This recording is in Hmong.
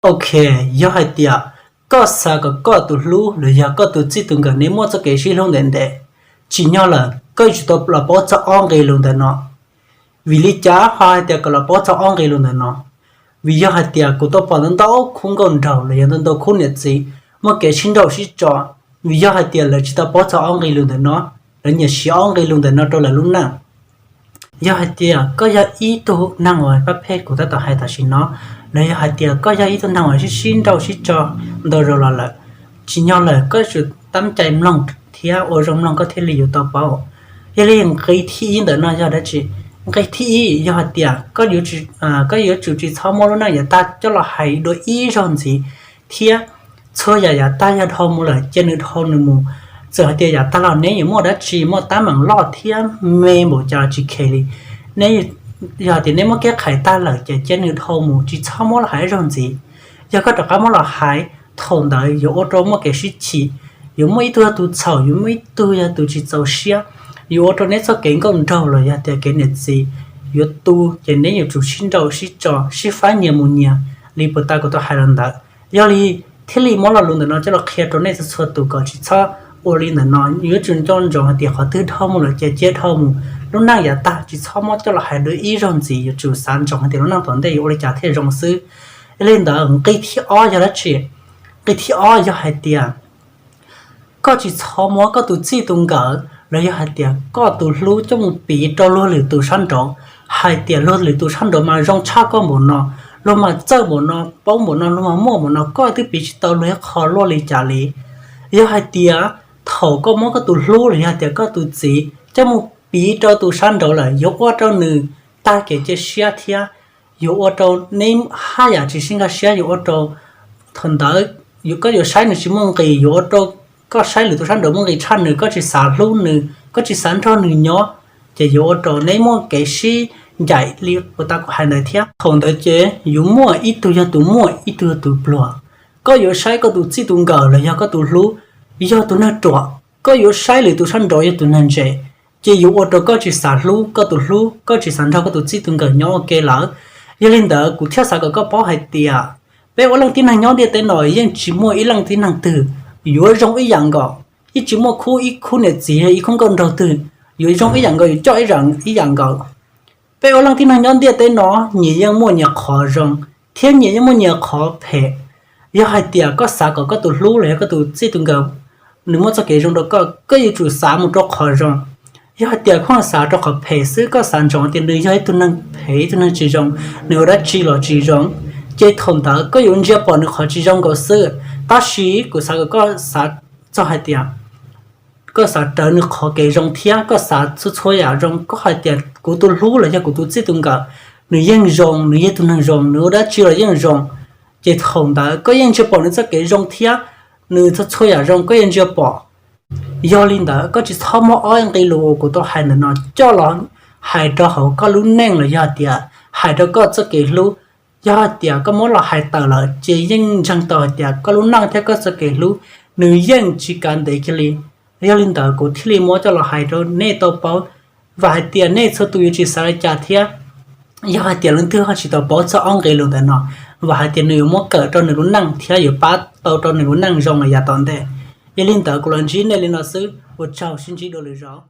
Ok, yog hais tias koj xav kom koj tus hlub los yog koj tus txij tus nkawm nej muaj txoj kev sib hlub ntev ntev, tsim nyog lawm koj yuav tsum tau los paub txog ob nqe lus ntawm no. Vim li cas ho hais tias kom los paub txog ob nqe lus ntawm no? Vim yog hais tias kuv tau pom ntau ntau khub nkauj nraug los yog ntau ntau khub niam txiv muaj kev sib nrauj sib tso, vim yog hais tias lawv tsis tau paub txog ob nqe lus ntawm no, lawv nyiam siv ob nqe lus ntawm no rau lawv lub neej. Yog hais tias koj yog ib tug neeg uas pab phem kuv tab tom hais tam sim no, los yog hais tias koj yog ib tug neeg uas sib sib nrauj sib tso ntau zaus los lawm, tsim nyog lawm koj yuav tsum tab cai mloog thiab ua zoo mloog koj thiaj li yuav tau paub. Yog li nqe thib ib ntawm no yog dab tsi? Nqe thib ib yog hais tias koj yuav tsum tsis txhob muab lub neej yav tag coj los hais dua ib zaug ntxiv, thiab txhua yam yav tag yog dhau mus lawm cia nws dhau nws mus. Txawm hais tias yav tag los neb yuav muaj dab tsi, muaj teeb meem loj thiab me npaum cas los tsis kheev li, neb, yog tias neb muab kev qhais tag lawm ces cia nws dhau mus tsis txhob muab los hais ib zaug ntxiv. Yog koj rov qab muab los hais, thaum ntawd yuav ua rau muaj kev sib chim, yuav muaj ib tug yog tus txhaum, yuav muaj ib tug yog tus tsis txaus siab, yuav ua rau neb txoj kev nkauj nraug los yog tias kev niam txiv yuav tu, ces neb yuav tsum sib nrauj sib tso sib faib nyias mus nyias li puag ta kuv tau hais los ntawd. Yog li thiaj li muab lo lus ntawm no coj los qhia rau nej txhua txhua tus kom tsis txhob ua li ntawm no. Yuav tsum nco ntsoov hais tias qhov twg dhau mus lawm ces cia dhau mus, lub neej yav tag tsis txhob muab coj los hais dua ib zaug ntxiv, yuav tsum xav ntsoov hais tias lub neej tom ntej yuav ua li cas thiaj zoo xwb. Yog li ntawd nqe thib ob yog dab tsi? Nqe thib ob yog hais tias koj tsis txhob muab koj tus txij tus nkawm los yog hais tias koj tus hlub coj mus piv rau luag lwm tus sab nraud, hais tias luag lwm tus sab nraud mas zoo tshaj koj npaum no, luag mas txawj npaum no, paub npaum no, luag mas muaj npaum no, koj twb piv tsis tau luag ib qho luaj li cas li. Yog hais tias thaum koj muab koj tus hlub los yog hais tias koj tus txiv coj mus piv rau tus sab nraud lawm yuav ua rau nws tag kev cia siab thiab yuav ua rau neb haj yam tsis sib nkag siab, yuav ua rau thaum ntawd koj yuav saib nws tsis muaj nqis, yuav ua rau koj saib lwm tus sab nraud muaj nqis tshaj nws, koj tsis xav hlub nws, koj tsis xav nrog nws nyob, ces yuav ua rau neb muaj kev sib ncaim li puag ta kuv hais ntawd thiab. Thaum ntawd ces yuav muaj ib tug yog tus muaj, ib tug yog tus pluag. Koj yuav saib koj tus txij tus nkawm los yog koj tus hlub yog tus neeg ruam, koj yuav saib lwm tus sab nraud yog tus neeg ntse, ces yuav ua rau koj tsis xav hlub koj tus hlub, koj tsis xav nrog koj tus txij tus nkawm nyob ua ke lawm. Yog li ntawd kuv thiaj xav kom koj paub hais tias peb ua leej tib neeg nyob ntiaj teb no yeej tsis muaj ib leej tib neeg twg yuav zoo ib yam nkaus, yeej tsis muaj khub ib khub niam txiv, ib khub nkauj nraug twg yuav zoo ib yam nkaus, yuav coj ib yam nkaus. Peb ua leej tib neeg nyob ntiaj teb no nyias yeej muaj nyias qhov zoo thiab nyias yeej muaj nyias qhov phem. Yog hais tias koj xav kom koj tus hlub los yog koj tus txij tus nkawm nws muaj txoj kev zoo rau koj, koj yuav tsum xav mus rau qhov zoo. Yog hais tias koj xav rau qhov phem xwb, koj xav ntsoov tias nws yog ib tug neeg phem, ib tug neeg tsis zoo, nws ua dab tsi los tsis zoo, ces thaum ntawd koj yuav ntsia pom nws qhov tsis zoo nkaus xwb. Tab sis kuv xav kom koj xav txog hais tias koj xav raws nws qhov kev zoo thiab koj xav txhua txhua yam zoo. Koj hais tias kuv tus hlub los yog kuv tus txij tus nkawm, nws yeej zoo, nws yog tus neeg zoo, nws ua dab tsi los yeej zoo, ces thaum ntawd koj yeej ntsia pom nws txoj kev zoo thiab nws txhua txhua yam zoo koj yeej ntsia pom. Yog li ntawd koj tsis txhob muab ob nqe lus uas kuv tau hais ntawm no coj los hais rau hauv koj lub neej los yog tias hais rau koj txoj kev hlub. Yog hais tias koj muab los hais tawm lawm ces yeej ntseeg tau hais tias koj lub neej thiab koj txoj kev hlub nws yeej tsis kav ntev kiag li. Yog li ntawd kuv thiaj li muab coj los hais rau nej tau paub. Vam hais tias nej txhua tus yuav tsis xav li cas thiab. Yog hais tias leej twg ho tsis tau paub txog ob nqe lus ntawm no, vam hais tias nws yuav muab kawm rau nws lub neej thiab yuav pab tau rau nws lub neej zoo los yav tom ntej. Yog li ntawd kuv los ntsib nej li no xwb, ua tsaug, sib ntsib dua lwm zaus.